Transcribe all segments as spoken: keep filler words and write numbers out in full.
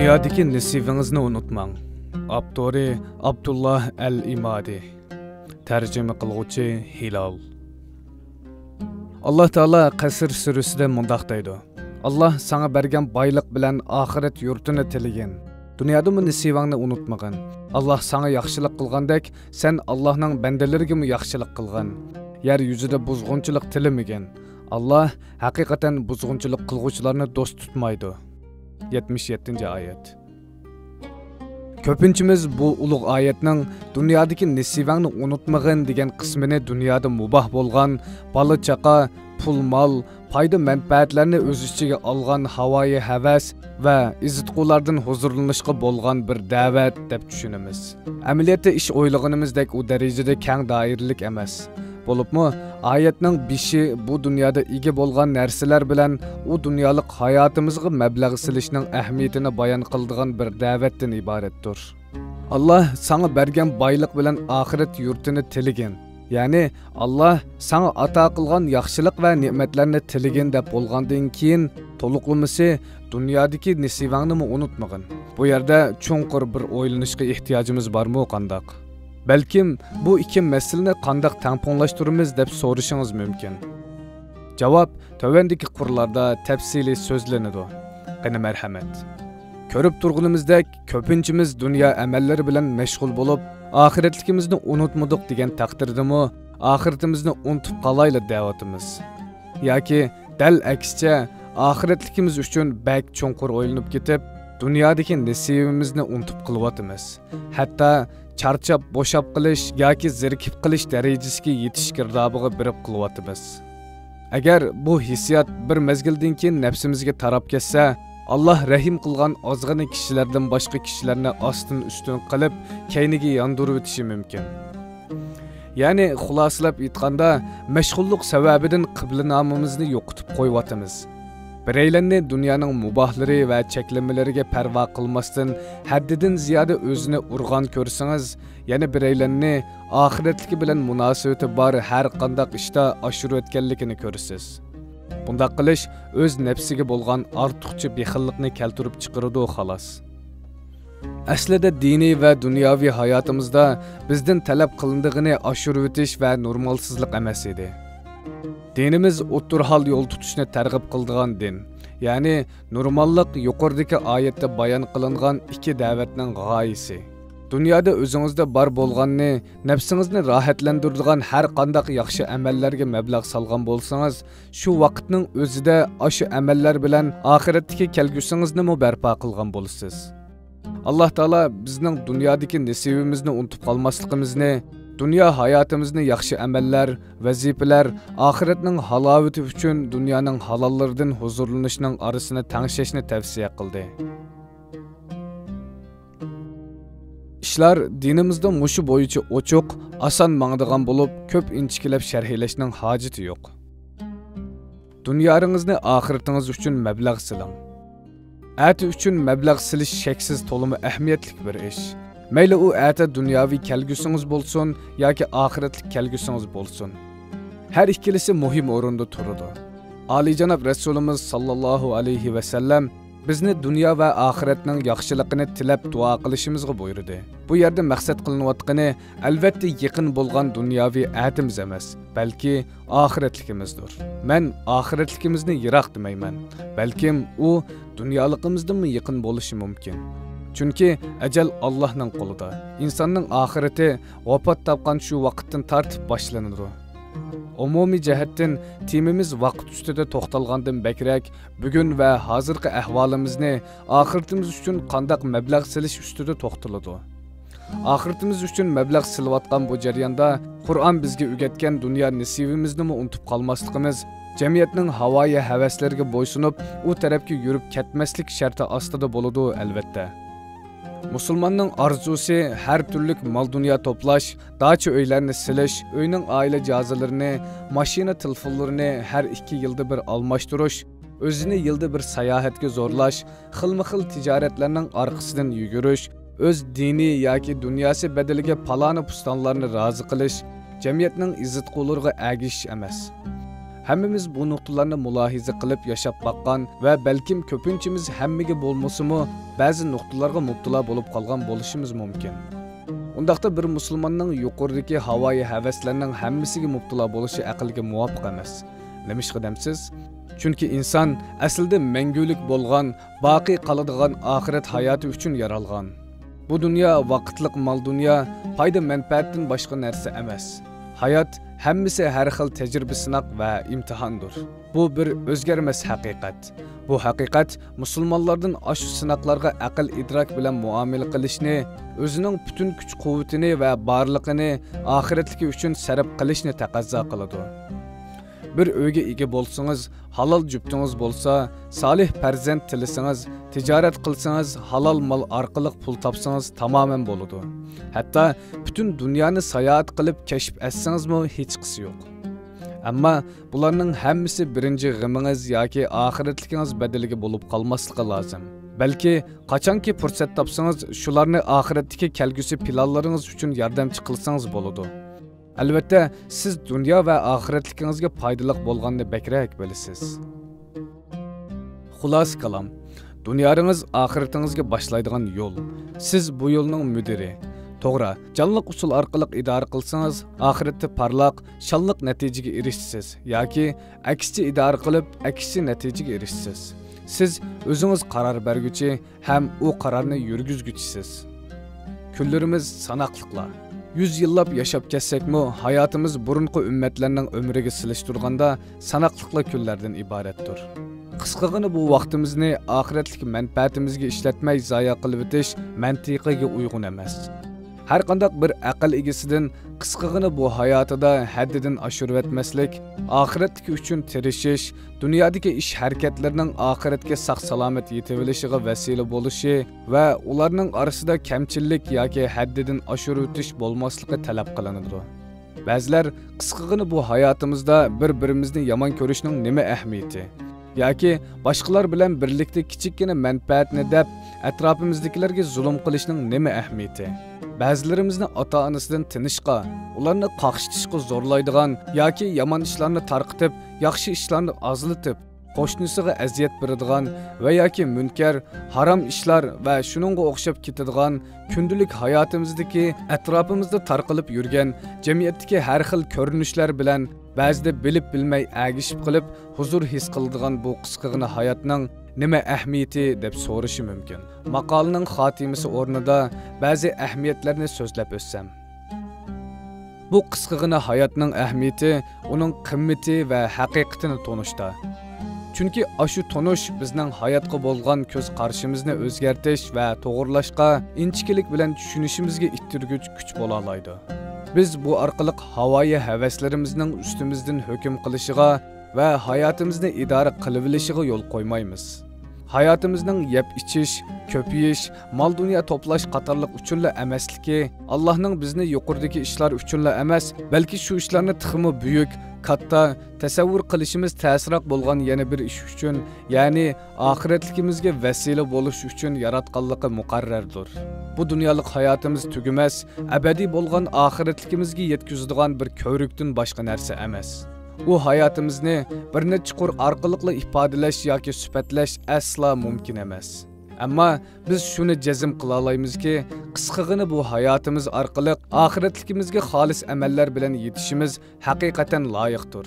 دۇنيادىكى نېسىۋىڭىزنى ئۇنتۇماڭ. ئاپتورى: ئابدۇللا ئەل ئىمادى. تەرجىمە قىلغۇچى: ھىلال. ئاللا تائالا قەسر سۈرىسىدە مۇنداق دەيدۇ: ئاللا ساڭا بەرگەن بايلىق بىلەن ئاخىرەت يۇرتىنى تىلىگىن. دۇنيادىمۇ نېسىۋەڭنى ئۇنتۇمىغىن. ئاللا ساڭا ياخشىلىق قىلغاندەك، سەن ئاللانىڭ بەندىلىرىگىمۇ ياخشىلىق قىلغىن. يەر يۈزىدە بۇزغۇنچىلىق تىلىمىگىن. ئاللا ھەقىقەتەن بۇزغۇنچىلىق قىلغۇچىلارنى دوست تۇتمايدۇ. يەتمىش يەتتىنچى ئايەت. كۆپىنچىمىز بۇ ئۇلۇغ ئايەتنىڭ «دۇنيادىكى نېسىۋەڭنى ئۇنتۇمىغىن» دېگەن قىسمىنى دۇنيادا مۇباھ بولغان بالا-چاقا، پۇل-مال، پايدا-مەنپەئەتلەرنى ئۆز ئىچىگە ئالغان ھاۋايى ھەۋەس ۋە ئىززىتقۇلاردىن ھۇزۇرلىنىشقا بولغان بىر دەۋەت دەپ چۈشىنىمىز. ئەمەلىيەتتە ئىش ئويلىغىنىمىزدەك ئۇ دەرىجىدە كەڭ دائىرىلىك ئەمەس. بولۇپمۇ ئايەتنىڭ بېشى بۇ دۇنيادا ئىگە بولغان نەرسىلەر بىلەن ئۇ دۇنيالىق ھاياتىمىزغا مەبلەغ سېلىشنىڭ ئەھمىيىتىنى بايان قىلىدىغان بىر دەۋەتتىن ئىبارەتتۇر. «ئاللا ساڭا بەرگەن بايلىق بىلەن ئاخىرەت يۇرتىنى تىلىگىن»، يەنى «ئاللا ساڭا ئاتا قىلغان ياخشىلىق ۋە نېمەتلەرنى تىلىگىن» دەپ بولغاندىن كېيىن، تولۇقلىمىسى «دۇنيادىكى نېسىۋەڭنىمۇ ئۇنتۇمىغىن». بۇ يەردە چوڭقۇر بىر ئويلىنىشقا ئېھتىياجىمىز بارمۇ قانداق؟ بەلكىم بۇ ئىككى مەسىلىنى قانداق تەڭپۇڭلاشتۇرىمىز دەپ سورىشىڭىز مۇمكىن. جاۋاب تۆۋەندىكى قۇرلاردا تەپسىلىي سۆزلىنىدۇ. قېنى مەرھەمەت. كۆرۈپ تۇرغىنىمىزدەك، كۆپىنچىمىز دۇنيا ئەمەللىرى بىلەن مەشغۇل بولۇپ، ئاخىرەتلىكىمىزنى ئۇنتمىدۇق دېگەن تەقدىردىمۇ، ئاخىرىتىمىزنى ئۇنتۇپ قالايلا دەۋاتىمىز. ياكى دەل ئەكسىچە، ئاخىرەتلىكىمىز ئۈچۈن بەك چوڭقۇر ئويلىنىپ كېتىپ، دۇنيادىكى نېسىۋىمىزنى ئۇنتۇپ قېلىۋاتىمىز. ھەتتا چارچاپ بوشاپ قېلىش ياكى زېرىكىپ قېلىش دەرىجىسىگە يېتىش گىردابىغا بېرىپ قېلىۋاتىمىز. ئەگەر بۇ ھېسسىيات بىر مەزگىلدىن كېيىن نەپسىمىزگە تاراپ كەتسە، ئاللا رەھىم قىلغان ئازغىنە كىشىلەردىن باشقا كىشىلەرنى ئاستىن-ئۈستۈن قىلىپ، كەينىگە ياندۇرۇۋېتىشى مۇمكىن. يەنى، خۇلاسىلەپ ئېيتقاندا، مەشغۇللۇق سەۋەبىدىن قىبلىنامىمىزنى يوقىتىپ قويۇۋاتىمىز. بىرەيلەننى دۇنيانىڭ مۇباھلىرى ۋە چەكلىمىلىرىگە پەرۋا قىلماستىن، ھەددىدىن زىيادە ئۆزىنى ئۇرغان كۆرسىڭىز، يەنە بىرەيلەننى ئاخىرەتلىكى بىلەن مۇناسىۋىتى بار ھەر قانداق ئىشتا ئاشۇرۇۋەتكەنلىكىنى كۆرىسىز. بۇنداق قىلىش ئۆز نەپسىگە بولغان ئارتۇقچە بېخىللىقنى كەلتۈرۈپ چىقىرىدۇ، خالاس. ئەسلىدە دىنىي ۋە دۇنياۋى ھاياتىمىزدا بىزدىن تەلەپ قىلىنىدىغىنى ئاشۇرۇۋېتىش ۋە نورمالسىزلىق ئەمەس ئىدى. دىنىمىز ئوتتۇرا ھال يول تۇتۇشنى تەرغىب قىلىدىغان دىن، يەنى نورماللىق يۇقىرىدىكى ئايەتتە بايان قىلىنغان ئىككى دەۋەتنىڭ غايىسى. دۇنيادا ئۆزىڭىزدە بار بولغاننى، نەپسىڭىزنى راھەتلەندۈرىدىغان ھەر قانداق ياخشى ئەمەللەرگە مەبلەغ سالغان بولسىڭىز، شۇ ۋاقىتنىڭ ئۆزىدە ئاشۇ ئەمەللەر بىلەن ئاخىرەتتىكى كەلگۈسىڭىزنىمۇ بەرپا قىلغان بولىسىز. ئاللا تائالا بىزنىڭ دۇنيادىكى نېسىۋىمىزنى ئۇنتۇپ قالماسلىقىمىزنى، دۇنيا ھاياتىمىزنى ياخشى ئەمەللەر، ۋەزىپىلەر، ئاخىرەتنىڭ ھالاۋىتى ئۈچۈن دۇنيانىڭ ھالاللىرىدىن ھۇزۇرلىنىشنىڭ ئارىسىنى تەڭشەشنى تەۋسىيە قىلدى. ئىشلار دىنىمىزدا مۇشۇ بويىچە ئوچۇق، ئاسان ماڭىدىغان بولۇپ، كۆپ ئىنچىكىلەپ شەرھلەشنىڭ ھاجىتى يوق. دۇنيارىڭىزنى ئاخىرىتىڭىز ئۈچۈن مەبلەغ سېلىڭ. ئەتە ئۈچۈن مەبلەغ سېلىش شەكسىز تولىمۇ ئەھمىيەتلىك بىر ئىش. مەيلى ئۇ ئەتە دۇنياۋى كەلگۈسىڭىز بولسۇن ياكى ئاخىرەتلىك كەلگۈسىڭىز بولسۇن. ھەر ئىككىلىسى مۇھىم ئورۇندا تۇرىدۇ. ئالىيجاناب رەسۇلىمىز ساللاللاھۇ ئەلەيھى ۋەسەللەم بىزنى دۇنيا ۋە ئاخىرەتنىڭ ياخشىلىقىنى تىلەپ دۇئا قىلىشىمىزغا بۇيرۇدى. بۇ يەردە مەقسەت قىلىنىۋاتقىنى، ئەلۋەتتە، يېقىن بولغان دۇنياۋى ئەتىمىز ئەمەس، بەلكى ئاخىرەتلىكىمىزدۇر. مەن ئاخىرەتلىكىمىزنى يىراق دېمەيمەن، بەلكىم ئۇ دۇنيالىقىمىزدىنمۇ يېقىن بولۇشى مۇمكىن. چۈنكى ئەجەل ئاللاھنىڭ قولىدا. ئىنساننىڭ ئاخىرىتى ۋاپات تاپقان شۇ ۋاقىتتىن تارتىپ باشلىنىدۇ. ئومۇمىي جەھەتتىن تېمىمىز ۋاقىت ئۈستىدە توختالغاندىن بەكرەك، بۈگۈن ۋە ھازىرقى ئەھۋالىمىزنى، ئاخىرىتىمىز ئۈچۈن قانداق مەبلەغ سېلىش ئۈستىدە توختىلىدۇ. ئاخىرىتىمىز ئۈچۈن مەبلەغ سېلىۋاتقان بۇ جەرياندا، قۇرئان بىزگە ئۆگەتكەن دۇنيا نېسىۋىمىزنىمۇ ئۇنتۇپ قالماسلىقىمىز، جەمئىيەتنىڭ ھاۋايى ھەۋەسلىرىگە بويسۇنۇپ، ئۇ تەرەپكە يۈرۈپ كەتمەسلىك شەرتى ئاستىدا بولىدۇ، ئەلۋەتتە. مۇسۇلماننىڭ ئارزۇسى ھەر تۈرلۈك مال-دۇنيا توپلاش، داچا ئۆيلەرنى سېلىش، ئۆينىڭ ئائىلە جاھازلىرىنى، ماشىنا تېلېفونلىرىنى ھەر ئىككى يىلدا بىر ئالماشتۇرۇش، ئۆزىنى يىلدا بىر ساياھەتكە زورلاش، خىلمۇ خىل تىجارەتلەرنىڭ ئارقىسىدىن يۈگۈرۈش، ئۆز دىنى ياكى دۇنياسى بەدىلىگە پالانى پۇستانلارنى رازى قىلىش، جەمئىيەتنىڭ ئىززىتقۇلىرىغا ئەگىشىش ئەمەس. ھەممىمىز بۇ نۇقتىلارنى مۇلاھىزە قىلىپ ياشاپ باققان ۋە بەلكىم كۆپىنچىمىز ھەممىگە بولمىسىمۇ، بەزى نۇقتىلارغا مۇپتىلا بولۇپ قالغان بولۇشىمىز مۇمكىن. ئۇنداقتا بىر مۇسۇلماننىڭ يۇقىرىدىكى ھاۋايى ھەۋەسلەرنىڭ ھەممىسىگە مۇپتىلا بولۇشى ئەقىلگە مۇۋاپىق ئەمەس. نېمىشقا دەمسىز؟ چۈنكى ئىنسان ئەسلىدە مەڭگۈلۈك بولغان، باقىي قالىدىغان ئاخىرەت ھاياتى ئۈچۈن يارالغان. بۇ دۇنيا ۋاقىتلىق مال-دۇنيا، پايدا-مەنپەئەتتىن باشقا نەرسە ئەمەس. ھايات ھەممىسى ھەر خىل تەجرىبە-سىناق ۋە ئىمتىھاندۇر. بۇ بىر ئۆزگەرمەس ھەقىقەت. بۇ ھەقىقەت مۇسۇلمانلاردىن ئاشۇ سىناقلارغا ئەقىل-ئىدراك بىلەن مۇئامىلە قىلىشنى، ئۆزىنىڭ پۈتۈن كۈچ-قۇۋۋىتىنى ۋە بارلىقىنى ئاخىرەتلىكى ئۈچۈن سەرپ قىلىشنى تەقەززا قىلىدۇ. بىر ئۆيگە ئىگە بولسىڭىز، ھالال جۈپتىڭىز بولسا، سالىھ پەرزەنت تىلىسىڭىز، تىجارەت قىلسىڭىز، ھالال مال ئارقىلىق پۇل تاپسىڭىز تامامەن بولىدۇ. ھەتتا پۈتۈن دۇنيانى ساياھەت قىلىپ كەشىپ ئەتسىڭىزمۇ ھېچقىسى يوق. ئەمما بۇلارنىڭ ھەممىسى بىرىنچى غېمىڭىز ياكى ئاخىرەتلىكىڭىز بەدىلىگە بولۇپ قالماسلىقى لازىم. بەلكى قاچانكى پۇرسەت تاپسىڭىز، شۇلارنى ئاخىرەتتىكى كەلگۈسى پىلانلىرىڭىز ئۈچۈن ياردەمچى قىلسىڭىز بولىدۇ. ئەلۋەتتە، سىز دۇنيا ۋە ئاخىرەتلىكىڭىزگە پايدىلىق بولغاننى بەكرەك بىلىسىز. خۇلاسە كالام، دۇنيانىڭىز ئاخىرىتىڭىزگە باشلايدىغان يول. سىز بۇ يولنىڭ مۇدىرى. توغرا، جانلىق ئۇسۇل ئارقىلىق ئىدارە قىلسىڭىز، ئاخىرەتتە پارلاق، شانلىق نەتىجىگە ئېرىشىسىز ياكى ئەكسىچە ئىدارە قىلىپ، ئەكسىچە نەتىجىگە ئېرىشىسىز. سىز ئۆزىڭىز قارار بەرگۈچى، ھەم ئۇ قارارنى يۈرگۈزگۈچىسىز. كۈنلىرىمىز ساناقلىقلا. يۈز يىللاپ ياشاپ كەتسەكمۇ، ھاياتىمىز بۇرۇنقى ئۈممەتلەرنىڭ ئۆمرىگە سېلىشتۇرغاندا ساناقلىقلا كۈنلەردىن ئىبارەتتۇر. قىسقىغىنە بۇ ۋاقتىمىزنى ئاخىرەتلىك مەنپەئەتىمىزگە ئىشلەتمەي زايە قىلىۋېتىش مەنتىقىگە ئۇيغۇن ئەمەس. ھەرقانداق بىر ئەقىل ئىگىسىدىن قىسقىغىنە بۇ ھاياتىدا ھەددىدىن ئاشۇرۇۋەتمەسلىك، ئاخىرەتلىكى ئۈچۈن تىرىشىش، دۇنيادىكى ئىش ھەرىكەتلىرىنىڭ ئاخىرەتكە ساق-سالامەت يېتىۋېلىشىغا ۋەسىلە بولۇشى ۋە ئۇلارنىڭ ئارىسىدا كەمچىللىك ياكى ھەددىدىن ئاشۇرۇۋېتىش بولماسلىقى تەلەپ قىلىنىدۇ. بەزىلەر قىسقىغىنە بۇ ھاياتىمىزدا بىر-بىرىمىزنى يامان كۆرۈشنىڭ نېمە ئەھمىيىتى؟ ياكى باشقىلار بىلەن بىرلىكتە كىچىككىنە مەنپەئەتنى دەپ، ئەتراپىمىزدىكىلەرگە زۇلۇم قىلىشنىڭ نېمە ئەھمىيىتى؟ بەزىلىرىمىزنى ئاتا-ئانىسىدىن تىنىشقا، ئۇلارنى قاقشىتىشقا زورلايدىغان ياكى يامان ئىشلارنى تارقىتىپ، ياخشى ئىشلارنى ئازلىتىپ، قوشنىسىغا ئەزىيەت بېرىدىغان ۋە ياكى مۇنكەر، ھارام ئىشلار ۋە شۇنىڭغا ئوخشاپ كېتىدىغان كۈندىلىك ھاياتىمىزدىكى، ئەتراپىمىزدا تارقىلىپ يۈرگەن جەمئىيەتتىكى ھەر خىل كۆرۈنۈشلەر بىلەن بەزىدە بىلىپ-بىلمەي ئەگىشىپ قېلىپ، ھۇزۇر ھېس قىلىدىغان بۇ قىسقىغىنا ھاياتنىڭ نېمە ئەھمىيىتى دەپ سورىشى مۇمكىن. ماقالىنىڭ خاتىمىسى ئورنىدا بەزى ئەھمىيەتلەرنى سۆزلەپ ئۆتسەم. بۇ قىسقىغىنا ھاياتنىڭ ئەھمىيىتى ئۇنىڭ قىممىتى ۋە ھەقىقىتىنى تونۇشتا. چۈنكى ئاشۇ تونۇش بىزنىڭ ھاياتقا بولغان كۆز قارىشىمىزنى ئۆزگەرتىش ۋە توغرىلاشقا، ئىنچىكىلىك بىلەن چۈشىنىشىمىزگە ئىتتىرگۈچ كۈچ بولالايدۇ. بىز بۇ ئارقىلىق ھاۋايى ھەۋەسلىرىمىزنىڭ ئۈستىمىزدىن ھۆكۈم قىلىشىغا ۋە ھاياتىمىزنى ئىدارە قىلىۋېلىشىغا يول قويمايمىز. ھاياتىمىزنىڭ يەپ-ئىچىش، كۆپىيىش، مال-دۇنيا توپلاش قاتارلىق ئۈچۈنلا ئەمەسلىكى، ئاللاھنىڭ بىزنى يۇقىرىدىكى ئىشلار ئۈچۈنلا ئەمەس، بەلكى شۇ ئىشلارنى تېخىمۇ بۈيۈك، كاتتا، تەسەۋۋۇر قىلىشىمىز تەسراق بولغان يەنە بىر ئىش ئۈچۈن، يەنى ئاخىرەتلىكىمىزگە ۋەسىلە بولۇش ئۈچۈن ياراتقانلىقى مۇقەررەردۇر. بۇ دۇنيالىق ھاياتىمىز تۈگىمەس، ئەبەدىي بولغان ئاخىرەتلىكىمىزگە يەتكۈزىدىغان بىر كۆۋرۈكتىن باشقا نەرسە ئەمەس. ئۇ ھاياتىمىزنى بىر نەچچە قۇر ئارقىلىقلا ئىپادىلەش ياكى سۈپەتلەش ئەسلا مۇمكىن ئەمەس. ئەمما بىز شۇنى جەزم قىلالايمىزكى، قىسقىغىنە بۇ ھاياتىمىز ئارقىلىق ئاخىرەتلىكىمىزگە خالىس ئەمەللەر بىلەن يېتىشىمىز ھەقىقەتەن لايىقتۇر.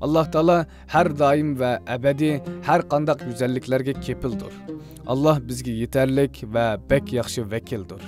ئاللاھ تائالا ھەر دائىم ۋە ئەبەدىي ھەر قانداق گۈزەللىكلەرگە كېپىلدۇر. ئاللاھ بىزگە يېتەرلىك ۋە بەك ياخشى ۋەكىلدۇر.